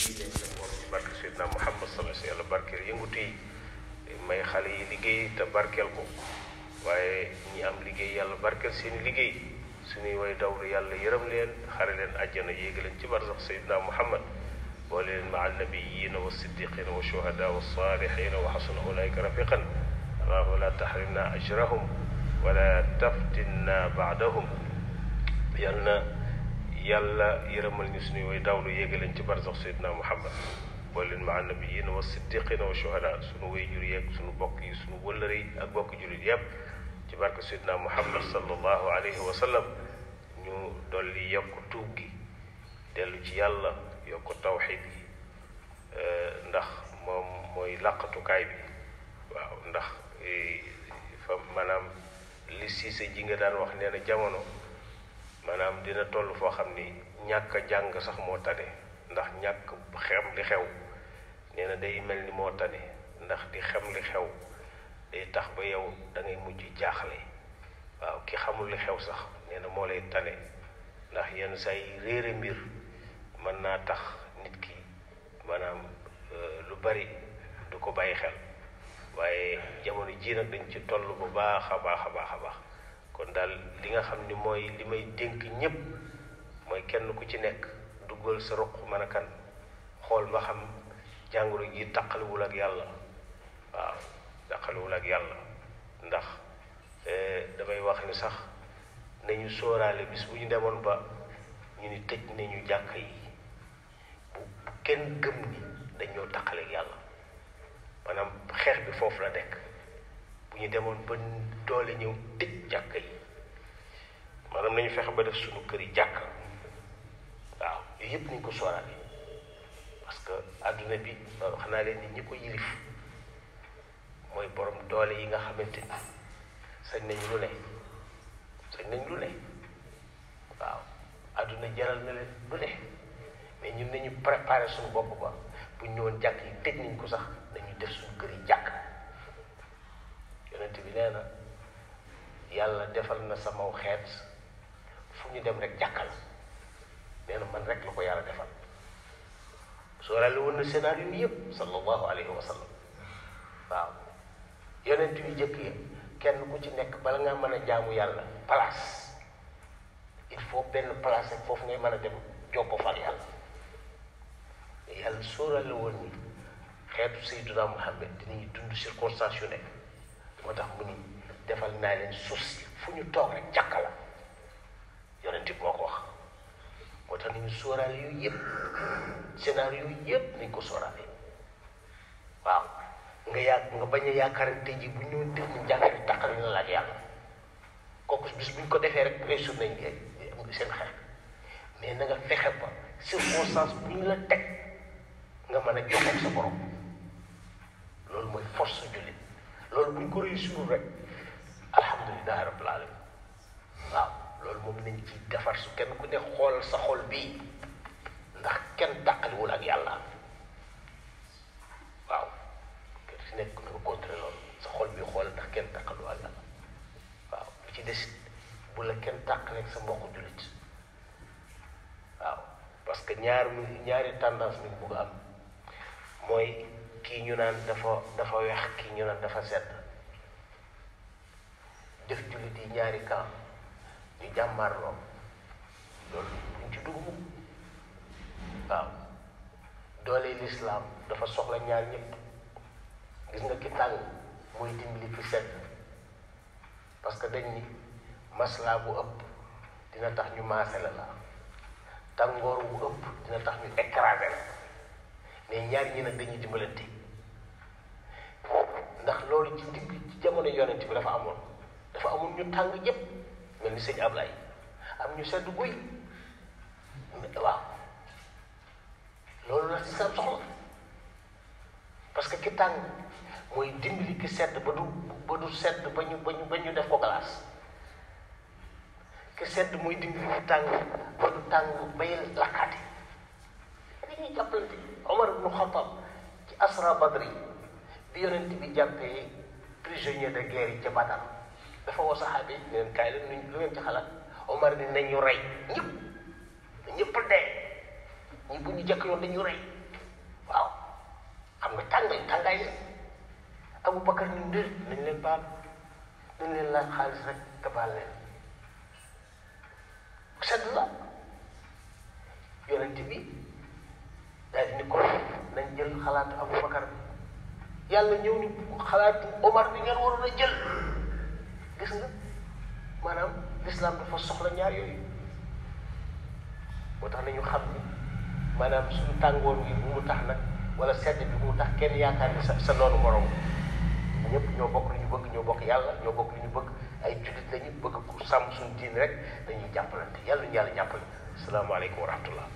leen njaboot ci barke Seydina Muhammad sallallahu alayhi wa sallam yàlla barkeel yëngutu yi may xale yi liggéey te barkeel ko waaye ñi am liggéey yàlla barkeel seeni liggéey suñuy way dawlu yàlla yërëm leen xare leen àjjana yéegi leen ci barsax Seydina Muhammad boole leen maa annabiyina wa siddiqina wa shuhada wa salihina wa xasuna ulaika rafiqan allahumma la tahrimna ajrahum wala taftinna baadahum yal na yàlla yërëmal ñu suñuy way dawlu yéegi leen ci barsax Seydina Muhammad boole leen maa annabiyina wa siddiqina wa shuhada suñu way jur yeeg suñu bokk yi suñu wëllëre yi ak bokk julit yépp ci barke Seydina Muhammad sallallahu alayhi wa sallam ñu dolli yokk tuub gi dellu ci yàlla yokk tawxid gi ndax moom mooy làqatukaay bi waaw ndax fa maanaam li siise ji nga daan wax nee na jamono maanaam dina toll foo xam ni ñàkk a jàng sax moo tane ndax ñàkk xem li xew nee na day mel ni moo tane ndax di xem li xew day tax ba yow da ngay mujj jaaxle waaw ki xamul li xew sax nee na moo lay tane ndax yenn saa yi réere mbir mën naa tax nit ki maanaam lu bari du ko bàyyi xel waaye jamono ji nag dañ ci toll bu baax a baax a baax a baax kon daal li nga xam ni mooy li may dénk ñépp mooy kenn ku ci nekk duggal sa ruq mën a kan xool ba xam jàngoro ji taqaliwul ak yàlla waaw taqaliwul ak yàlla ndax damay wax ni sax nañu sóoraale bis bu ñu demoon ba ñu ni tëj nañu jàkka yi bu kenn gëm ni dañoo taqaleeg yàlla maanaam xeex bi foofu la nekk bu ñu demoon ba doole ñëw tëj jàkka yi maanaam nañu fexe ba def suñu kër yi jàkka waaw yooyu yëpp nañu ko sóoraale parce que adduna bi wax naa leen ni ñi ko yilif mooy borom doole yi nga xamante ni sañ nañu lu ne sañ nañ lu ne waaw adduna jaral na leen lu ne mais ñun nañu préparé suñu bopp ba bu ñu ñëwoon jàkk yi tëj nañ ko sax dañuy def suñu kër yi jàkk yonent bi nee na yàlla defal na samaw xeet fu ñu dem rek jàkka la nee na man rek la ko yàlla defal sóoraale woon na scénario yëpp sallallahu alayhi wa sallam waaw yonent yu jëkk yi kenn ku ci nekk bala nga mën a jaamu yàlla place il faut benn place rek foofu ngay mën a dem jobbo fal yàlla yàlla sóoraale woon ni xeetu Seydina Muhammad dinañu dund circonstance yu nekk moo tax mu ni defal naa leen suuf si fu ñu toog rek jàkka la yonent bi moo ko wax moo tax nañu sóoraale yooyu yëpp scénario yooyu yëpp nañ ko sóoraale waaw nga bañ a yaakaar ne tey jii bu ñu def ñu jàngale taqal na la ak yàlla kooku bis bu ñu ko defee rek réussir nañ seen xeex mais na nga fexe ba circonstance bu ñu la teg nga mën a joxoog sa borom loolu mooy force sa jullit loolu bu ñu ko réussir rek alhamdulilah rabbil alamin waaw loolu moom nañ ci defar su kenn ku ne xoolal sa xol bii ndax kenn tàqaliwul ak yàlla waaw kenn si nekk na nga contrôler loolu sa xol bi xoolal ndax kenn tàqaliwul ak yàlla waaw lu ci des bu la kenn tàqale ak sa mbokku jullit waaw parce que ñaari tendance mi bugg a am mooy kii ñu naan dafa weex kii ñu naan dafa sedd def jullit yi ñaari camp ñu jàmmarloo loolu duñ ci dugg waaw doole lislaam dafa soxla ñaar ñëpp gis nga ki tàng mooy dimbali fi sedd parce que dañ ni maslaa bu ëpp dina tax ñu maase la tàngoor bu ëpp dina tax ñu écraser la mais ñaar ñi nag dañuy dimbalante ndax loolu ci jamono yonent bi dafa amoon ñu tàng ñëpp mel ni sëñ Ablaye am ñu sedd guy waaw loolu la si sa soxla parce que ki tàng mooy dimbali ki sedd ba du sedd ba ñu def ko glace ki sedd mooy dimbali ki tàng ba du tàng bay lakkaate dañuy jàppalante Omar ibnu Xattaab ci asra Badri bi yonent bi jàppee prisonnier de guerre yi ca Badar dafa woo saxaabe yi ne leen kaay la lu ngeen ci xalaat Omar ni nañu rey ñëpp dee ñi bu ñu jëkk yoon dañu rey nga tàngaay la Abu Bakar ni ndër nañ leen baal nañ leen laaj xaalis rek te baal leen sedd la yonent bi daal di ni ko nañ jël xalaatu Abu Bakar bi yàlla ñëw ni xalaatu Omar bi ngeen waroon a jël gis nga maanaam l'islam dafa soxla ñaar yooyu moo tax nañu xam ni maanaam suñu tàngoor wi bu mu tax nag wala sedd bi bu mu tax kenn yaakaar ni sa noonu morom ñëpp ñoo bokk lu ñu bëgg ñoo bokk yàlla ñoo bokk lu ñu bëgg ay jullit lañu bëgg ku sàmm suñu diin rek dañuy jàppalante yàlla ñu yàlla jàppale asalaamaaleykum wa rahmatullah